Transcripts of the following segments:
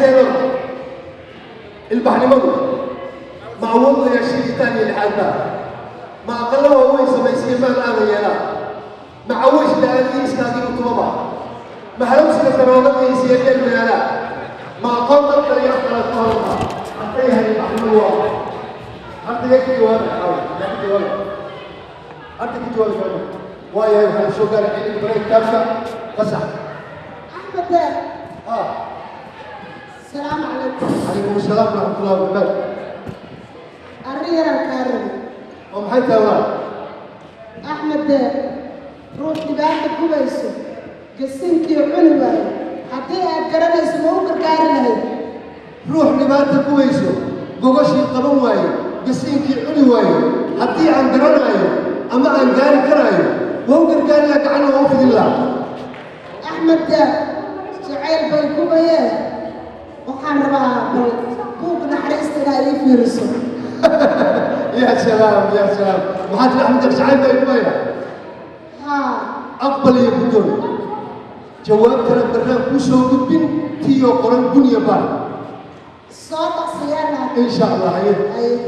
Sideedaba ilbaxnimadu ma awood la yeeshay itaaliya lixaad baa ma aqalla waaweyn samaysay maal aada yeelaa ma cawash la-aadii iskaagii u tumaba ma halowsiga daroogada iyo siyaadeel magaalaa ma aqoon dad kale iyo afkale ku hadalba hadday yahay ilbaxnimadu waa ardayga ka jawaabay caawa yaa ka jawaabay arday ka jawaabi kara waa yahay. Waxaa soo gaaray xilliga bare kitaabka fasax. Axmed Deeq. Ah. Salaamu calaykum. Calaykum asalaam waraxmatullahi wabarakaatu. Arrin yaraan kaa rabay. Oo maxay tahay walaal? Axmed Deeq, ruux dhibaata gubayso gasinkii cuni waayo haddii aad garanayso ma u gargaari lahayd? Ruux dhibaata gubayso gogashii qaban waayo gasiinkii cuni waayo haddii aan garanaayo ama aan gaari karaayo waa u gargaari lahaa, gacanna waa u fidin lahaa. Axmed Deeq, jacayl bay gubayee, waxaan rabaa bal buug naxariista inaa ii fiiriso. Ya salaam, ya salaam! Maxaa tiri Axmed Deeq? Jacayl bay gubaya? Haa. Aqbal iyo guddoon, jawaabtana barnaan kuu soo gudbin tiiyoo qoran gunya baan. Soo dhaqsiyaana. Insha Allah. Haye,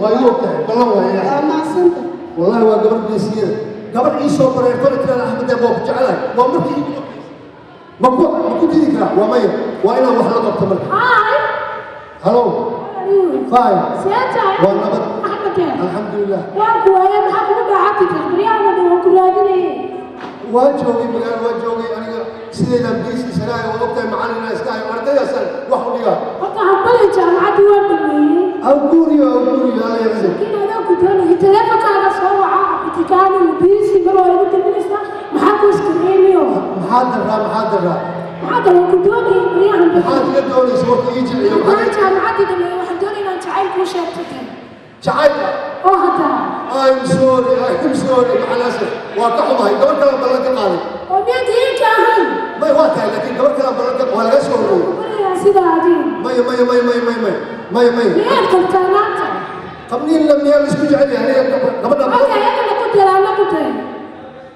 waa igu ogtahay ballan waaya. Waa macsanta. Wallahi waa gabar geesiyada, gabar ii soo bareertona tirada Axmed Deeq waa ku jecelahay, waa markii iigu horreysay. Ma ku diidi karaa? Waa maya, waa inaan wax la qabto marka. Hi. Hello. How are you? Fine. See tahay? Waa nabad. Axmed Deeq. Alxamdulilah. Waan ku waayay, maxaa kugu dhacay? Baryahan oo dhan waan ku raadinayay. Waa joogay magaalo, waa joogay aniga sideedaan biisi isagaayo, waa ogtahay macallin inaan iska ahay, ardaydaasaan wax u dhigaa. Horta hambali, jaamacaddii waan dhameeyey. Awguuriyo, awguuriyo, alla yaczik. Laakiin adoo ku doonayay taleefonkaaga soo waca abitikaani biisi mar waa igu daminaysaa, maxaa ku iskareemiyo? Maxaa daraa, maxaa daraa? Maxaa daba ku doonayay baryahan? Maxaad iga doonaysa? Warka ii jilciyo. Waan jaamacaddii dhameeyey, waxaan doonaya inaan jacayl kuu sheegto tan. Jacaylka? Oo hadda. I'm sorry, I'm sorry, macal asaf, waa ka xumahay, gabar kalaan ballan ka qaaday. Oo miyaan diinka ahayn? May, waa tahay, laakiin gabar kalaan ballan ka waa laga soo horreeyey. Barayaa sida adiin. Maya, maya, maya, maya, maya, maya, maya, maya. Miyaad qabtaa maanta? Qabniinna miyaa la isku jecel yahay? Aniga gabadha Okay, ayadana ku dara, ana ku dara.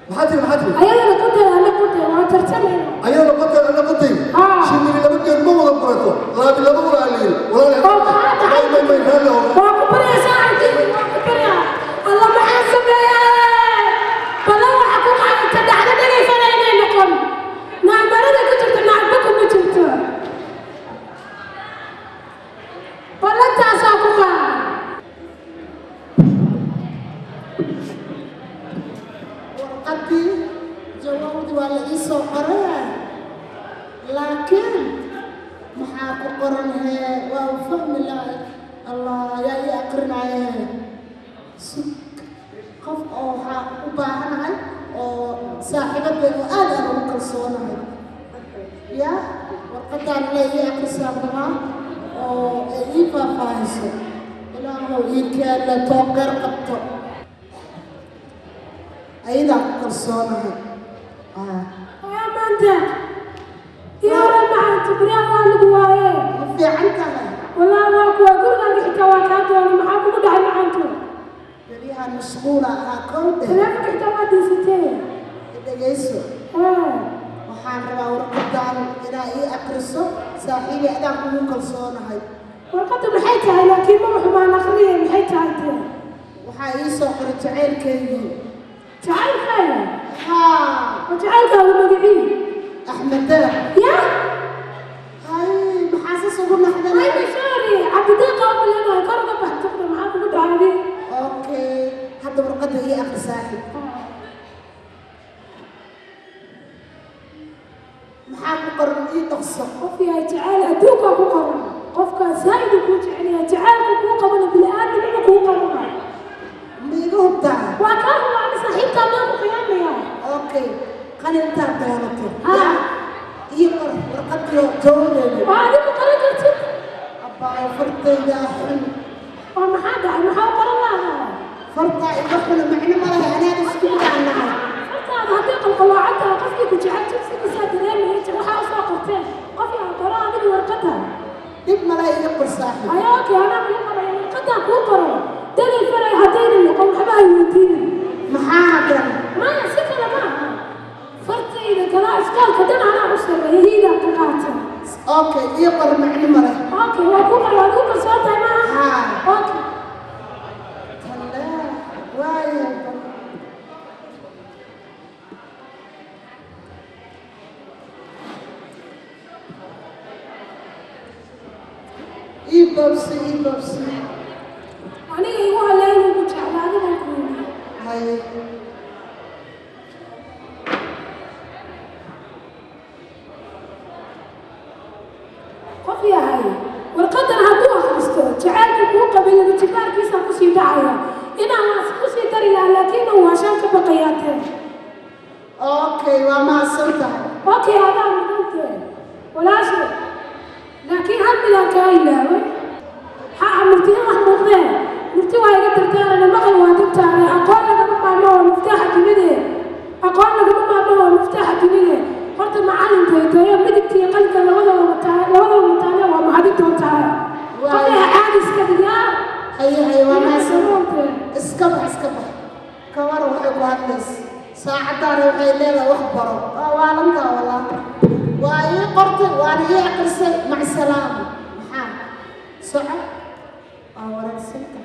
Maxaa tiri, maxaa tiri? Ayadana ku dara, ana ku dara, waan tartamayna. Ayadana qotay, ana qotay. Ah. Shimiri laba geed ma wada burato, laabi laba walaa la yiri walaal. Oo maxaa tahay? May, may, may, raalli oo. Waa ku baraysaa aragtida, waa ku baryaa. Alla maxaa sameeyay? Balan waxa ku qaadata dhacdo dhagaysana inay noqon. Nacmarada ku jirto nacba kuma jirto. Ballantaasaa ku qaaday. Warqaddii jawaabdii waa la ii soo qoraya, laakiin maxaa ku qoran? Hee, waa u fahmi lahay. Allah yaa ii aqrinaye? Sug, qof oo waxaa u baahanahay oo saaxiibaday oo aad aan ugu kalsoonahay ya warqaddaan la ii aqrisaan rabaa oo ay ii faahfaahiso. Ilaahow ii keena tooqeer qabto, ayadaa ku kalsoonahay. Waa maanta. Iyo hore maanta baryahan waa lagu waaye. Ma fiican tahay? Wallaahi waa kuwa gurigaaga xitaa waa kaa doonay, maxaa kugu dhacay macanto? Beryahan mashquula ahaa kowdhe. Taleefonka xitaa waa diisatee. Dhegayso. Haa. Waxaan rabaa warqadan inaa ii aqriso saaxiibi, adaan kugu kalsoonahay. Warqadda maxay tahay? Laakiin ma xumaan akhriye, maxay tahay tee? Waxaa ii soo qoray jacaylkaygii. Jacaylkaaga? Haa. Oo jacaylkaaga magacii? Axmed Deeq. Ya. Hay, maxaa sas ugu naxdanay? Ay, sorry, Cabdideeq oo maleenahay kor uga bax tuqda, maxaa kugu dhacay? Okay, hadda warqadda ii aqri saaxiib. Maxaa ku qoran? Ii dhaqso. Qof yahay jacayl adduunkaa ku qoran, qofkaa zaa'id uu kuu jecel yahay, jacaylka kuu qabana bini-aadamnima kuu qabana. Ma iga hubtaa? Waa kaa hubaa, ani saaxiibtaa maa ku qiyaamaya. Okay, qalintaa doonato. Haa. Ii qor warqadii jawabeeda. Waa adigu qoran kartid. Abbaa, fartaydaa xun. Oo maxaa dhacay? Maxaa u qoran lahaa? Fartaa iga xuna, macno ma laha, anaada isku midaan nahay. Fartaada haddii qalqaloocan tahay, qofkii ku jecel jinsigiisaa dareemaya waxaa usoo qorteen. Qof yaa qoro adiga warqadda. Dhib ma laha, iga qor saaxiib. Ayaa okay, anaa kuu qoraya warqaddaa kuu qoro. Dagay faray haddayna noqon waxba hay weydiinin. Maxaa hadan? Maya, si kale ma aha, fartayda kalaa iskoolka dhan anaa u sarreeya, hiidaan ka qaatay. Okay, ii qor, macno ma leh. Ii boobsi, ii boobsi. Aniga igu haleyn ugu jeclaada baan ku yidhi. Haye. Qof yahay, warqadan hadduu akhristo jacaylka kuu qabay jibaarkiisa kusii dhacaya, inaan kusii dari lahaa, laakiin uu waashaan ka baqayaatee. Okay, waa mahadsan tahay. Okay, adaa mudantee walaashe, laakiin hal midaan kaa ilaaway. Haa, murtida wax muuqdee, murti waa iga dardaarane, maqal waa dabtaane, aqoon lagama maarmo waa muftaaxa dunide, aqoon lagama maarmo waa muftaaxa dunide. Horta macallin daydayo midigtiiyo qalinka labadaba wataa, labadaba wataane waa mahadin doontaa. Qofyaha caadi iska dhigaa. Haye, haye, waa mahadsan. Iska bax, iska bax. Kawar waxay ku hadlaysa saacaddaana waxay leedahay wax baro, waa waalantaa walaa. Waa ii qortay, waana ii aqrisay. Macsalaama. Maxaa soco, waa wareegsanta.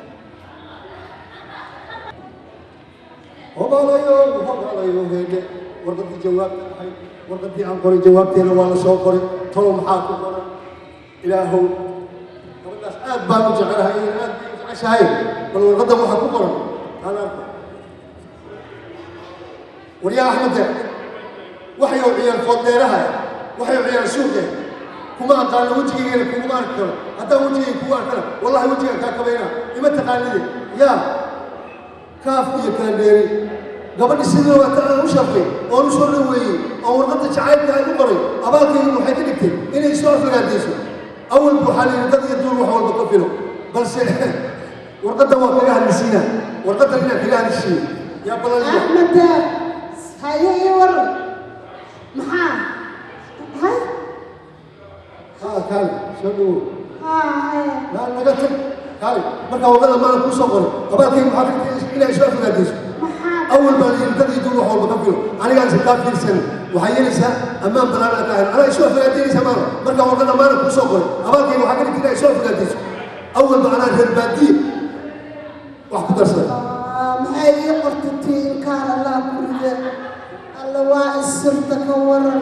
Hobaalayo, hobaalayo, heedhe, warqaddii jawaabta ahayd, warqaddii aan qoray jawaabteena waa la soo qoray. Talow maxaa ku qoran? Ilaahow, gabadhaas aad baan u jecelahay, aad bay u jeceshahay. Bal warqaddan waxaa ku qoran aan arko. Waryaa Axmede, waxyow ciyaal fooddeeraha, waxyow ciyaal suuqe, kuma aqaano, wejigaygana kuguma arki karo. Haddaan wejigayga kugu arkana, wallahi wejigaan kaa kabayna, ima taqaanide. Yaa kaaf iyo kala dheeri, gabadhi sidii waata aan u sharfay oon u soo dhoweeyey oo warqadda jacaylka aan u qoray, abaalkayga waxay ka dhigtay inay soo aflagaadayso. Awalba waxaa la yidhi dad iyo duur wax walba ka filo, balse warqaddan waa kaga hadlisiina, warqaddan inaan kaga hadlisiiyo yaa balaliya. Axmed Deeq, haye, ii waran. Maxaa hay? Haa, kaali soo dhawow. Haa, haye. Naa naga tag, kaali. Markaa warqadda maalan kuu soo qoray, abaalkayga waxaa ka dhigtay inay soo aflagaadayso. Maxaa? Awal baa la yidhi dad iyo duur wax walba ka filo, anigaan se kaa fiirsanin. Waxaa yeelaysaa ammaan balaan aan ka ahayn, anaa isu aflagaadaynaysaa maana. Markaa warqadda maalan kuu soo qoray, abaalkayga waxaa ka dhigtay inay soo aflagaadayso. Awalba anaa reer baadiye wax ku darsaday. Maxay ii qortay tii inkaan Allah ku ride? Alla, waa isirta, ka waran?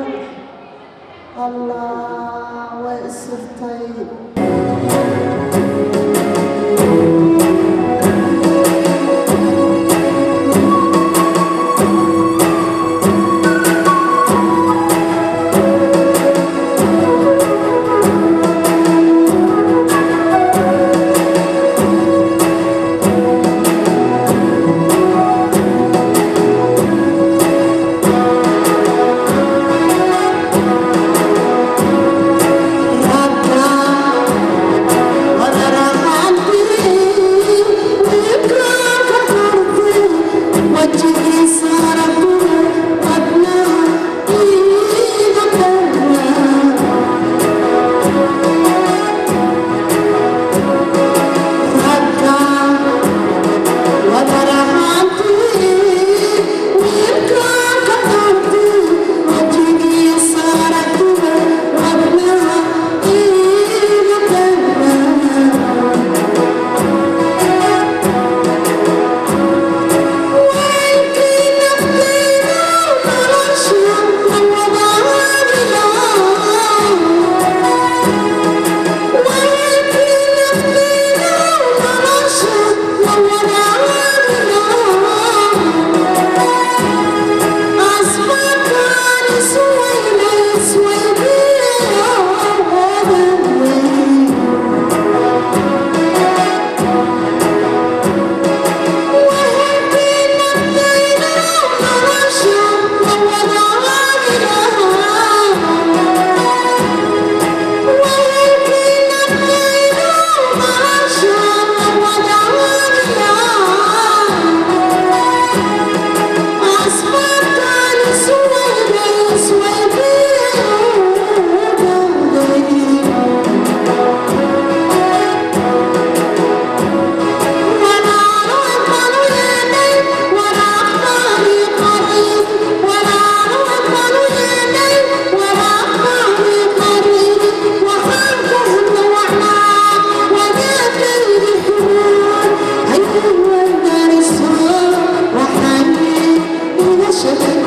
Allah, waa isirtay. Shit.